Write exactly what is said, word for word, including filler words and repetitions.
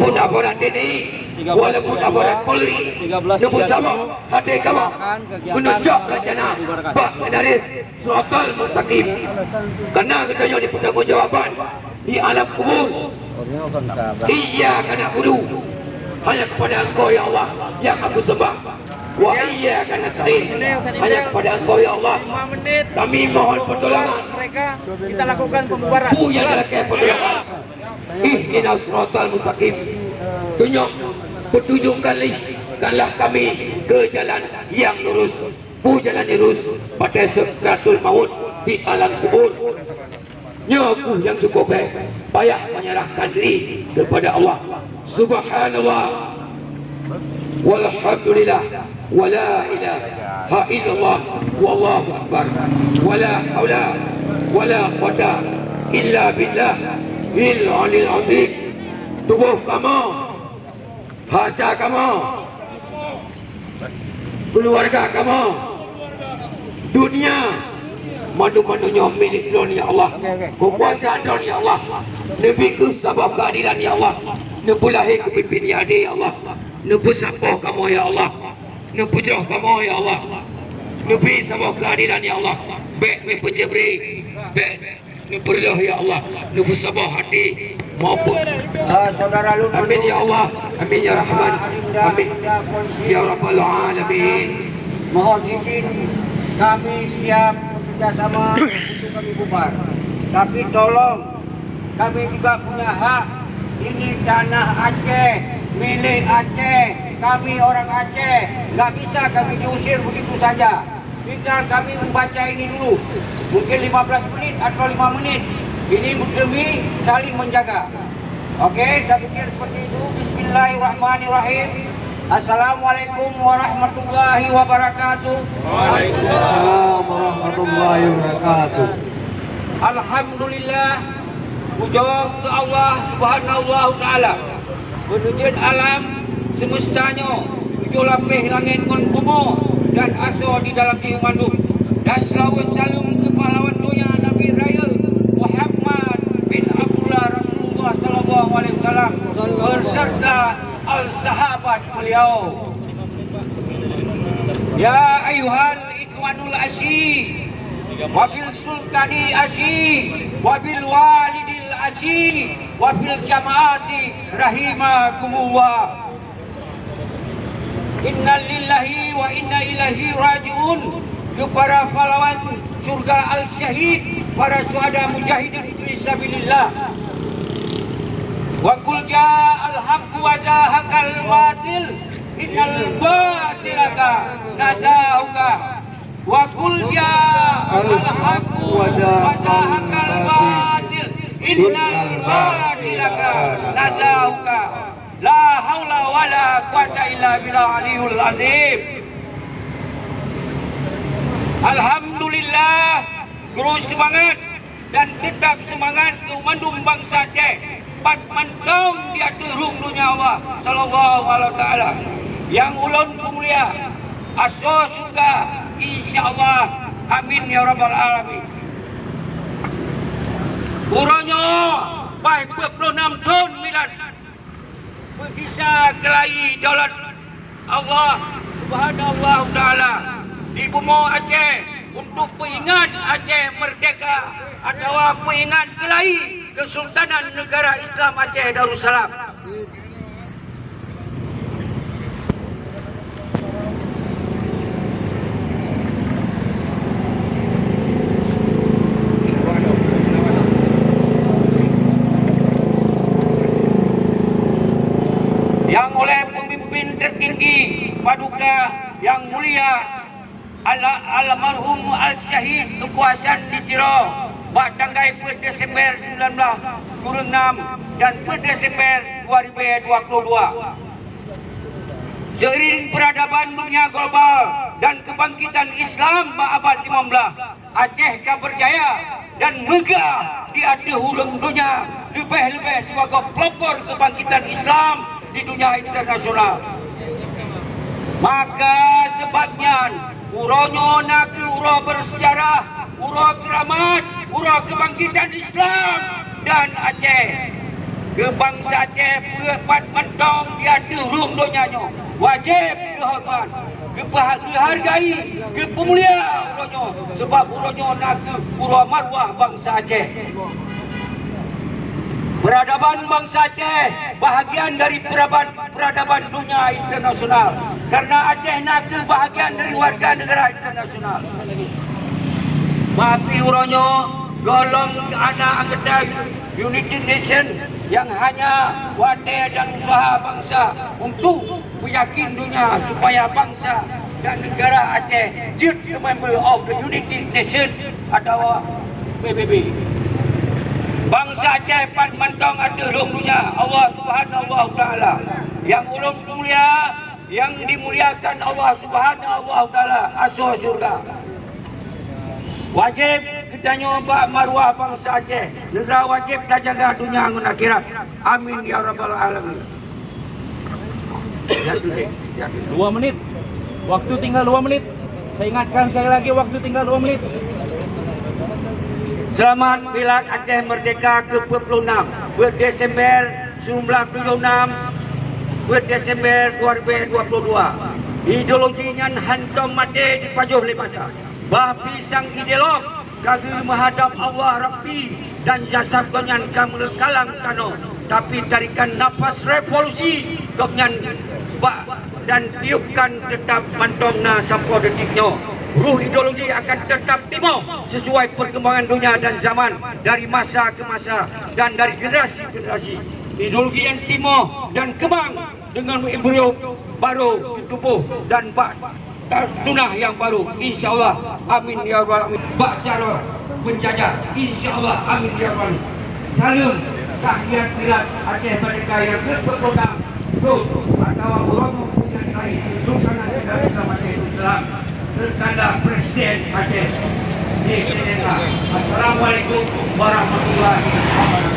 Walaupun aparat T N I, walaupun aparat Polri, tiga belas tiga puluh, neupeusaboh até kamoe, meununjok rencana bak menaris Siratal Mustaqim. Karena geutanyoe dipeutanggungjawaban di alam kubur. Iyyaka na'budu, hanya kepada Engkau ya Allah yang aku sembah. Wa iyyaka nasta'in, hanya kepada Engkau ya Allah kami mohon pertolongan. Kita lakukan pembubaran. Peue nyang lakée pertolongan. Ihdinas siratal mustaqim. Tunjuk, petunjukkanlah kami ke jalan yang lurus. Peue jalan lurus, watée sakratul maut di alam kubur. Nyoe kheueh nyang cukup bèk, payah menyerahkan diri kepada Allah. Subhanallah. Walhamdulillah. Wala ilaha illallah. Wallahu akbar. Wala haula wala quwata illa billahil aliyil azim. Tuboh kamoe, hareuta kamoe, keuluwarga kamoe, dunia, mandum-mandum nyoe milék Droen ya Allah. Keukuasaan Droen ya Allah. Neubi kheueh saboh keuadilan ya Allah. Neupeulahé keupimpin nyang adé ya Allah. Neupeusaboh kamoe ya Allah. Neupeujroh kamoe ya Allah. Neubi saboh keuadilan ya Allah. Bèk neupeujeubri. Bèk Neupeureuloh ya Allah, neupeusaboh até maupun. Ah, saudara lôn. Amin ya Allah, amin ya Rahman, amin ya Rabbal alamin. Mohon izin, kami siap bekerja sama untuk kami bubar. Tapi tolong, kami juga punya hak. Ini tanah Aceh, milik Aceh. Kami orang Aceh, nggak bisa kami diusir begitu saja. Tinggal kami membaca ini dulu, mungkin lima belas menit atau lima menit. Ini demi saling menjaga. Oke, saya pikir seperti itu. Bismillahirrahmanirrahim. Assalamualaikum warahmatullahi wabarakatuh. Waalaikumsalam warahmatullahi wabarakatuh. Alhamdulillah, pujoe keu Allah Subhanahu wa Taala. Peuneujeuet alam seumeusta nyoe, tujoh lapéh langét ngon bumoe, dan asoe di dalam jih mandum. Dan seulaweuet saleuem keu pahlawan donya Nabi Rayeuk Muhammad bin Abdullah Rasulullah sallallahu alaihi wasallam beserta al-sahabat beliau. Ya ayyuhal ikhwanul aziz, wa bil sultani aziz, wa bil walidil aziz, wa fil jamaati rahimakumullah. Inna lillahi wa inna ilaihi raji'un. Keu para pahlawan syurga al-syahid, para syuhada mujahidin fi sabilillah. Wa qul ja'al haqqu wa zahaqal batil, innal batila kana zahuqa. Wa qul ja'al haqqu wa zahaqal batil, innal batila kana zahuqa. La haula wala quwata illa billah aliyul azim. Alhamdulillah, guru seumangat dan teutap seumangat keu mandum bansa Aceh, pat mantong di ateueh rhueng donya Allah, sallallahu alaihi taala. Nyang ulôn peumulia, asoe syeuruga, insya Allah. Amin ya rabbal alamin. Uroe nyoe paih dua puluh enam thon milad, beugisa keulayi daulat Allah Subhanahu wa Taala di bumoe Aceh untuk peuingat Aceh merdeka atawa peuingat keulayi Kesultanan Negara Islam Aceh Darussalam. Nyang oleh peumimpin teutinggi Paduka Yang Mulia Al-, Almarhum Al-Syahid Teungku Hasan di Tiro bak tanggai peuet Desember sembilan belas kureueng enam dan peuet Desember dua ribu dua puluh dua. Seiring peradaban dunia global dan kebangkitan Islam bak abad lima belas, Aceh ka berjaya dan megah di ateueh ureueng donya, leubeh-leubeh sibagoe pelopor kebangkitan Islam di dunia internasional. Maka sebab nyan, uroe nyoe na kheueh uroe bersejarah, uroe keuramat, uroe kebangkitan Islam dan Aceh. Keu bansa Aceh peue pat mantong di ateueh rhueng donya nyoe wajéb geuhoreumat, geupeuha-, geuhargai, geupeumulia uroe nyoe, sabab uroe nyoe na kheueh uroe maruah bansa Aceh. Peuradaban bansa Aceh bahagian dari peuradaban, peuradaban donya internasional, karena Aceh na kheueh bahagian dari warga negara internasional. Bah pih uroe nyoe gohlom keu aneuëk anggota United Nation nyang hanya watée dan usaha bansa untuk peuyakin donya supaya bansa dan negara Aceh jeuet keu member of the United Nation atawa P B B. Bansa Aceh pat mantong ateueh rhueng donya Allah Subhanahu wa Taala. Nyang ulôn mulia, nyang dimuliakan Allah Subhanahu wa Taala, asoe syeuruga. Wajéb geutanyoe bak maruah bansa Aceh, neugara wajéb tajaga donya ngon akhirat. Amin ya rabbal alamin. Dua menit. Waktu tinggal dua menit. Saya ingatkan sekali lagi, waktu tinggal dua menit. Seulamat Milad Aceh Merdeka ke dua puluh enam, buet Desember seribu sembilan ratus tujuh puluh enam, buet Desember dua ribu dua puluh dua. Ideologi nyan hantom maté dipajoh lé masa. Bah pih sang ideolog ka geumeuhadab Allah Rabbi dan jasad gobnyan ka meuleukalang tanoh, tapi tarikan nafas revolusi gobnyan bak dan tiupkan teutap mantong na sampoe detik nyoe. Ruh ideologi akan teutap timoh sesuai perkembangan dunia dan zaman, dari masa ke masa dan dari generasi ke generasi. Ideologi nyan timoh dan keubang deungon embrio barô tuboh dan bak ta-, tunah nyang barô, insya Allah, amin ya rabbal alamin. Bak jaroe peunjajah, insya Allah, amin ya rabbal alamin. Saleuem tahniah Milad Aceh Merdeka nyang ke dua puluh enam, Brot atawa Uromo Punyang Kai, Sultanat Negara Islam Aceh Darussalam, tanda Presiden Aceh. Assalamualaikum warahmatullahi wabarakatuh.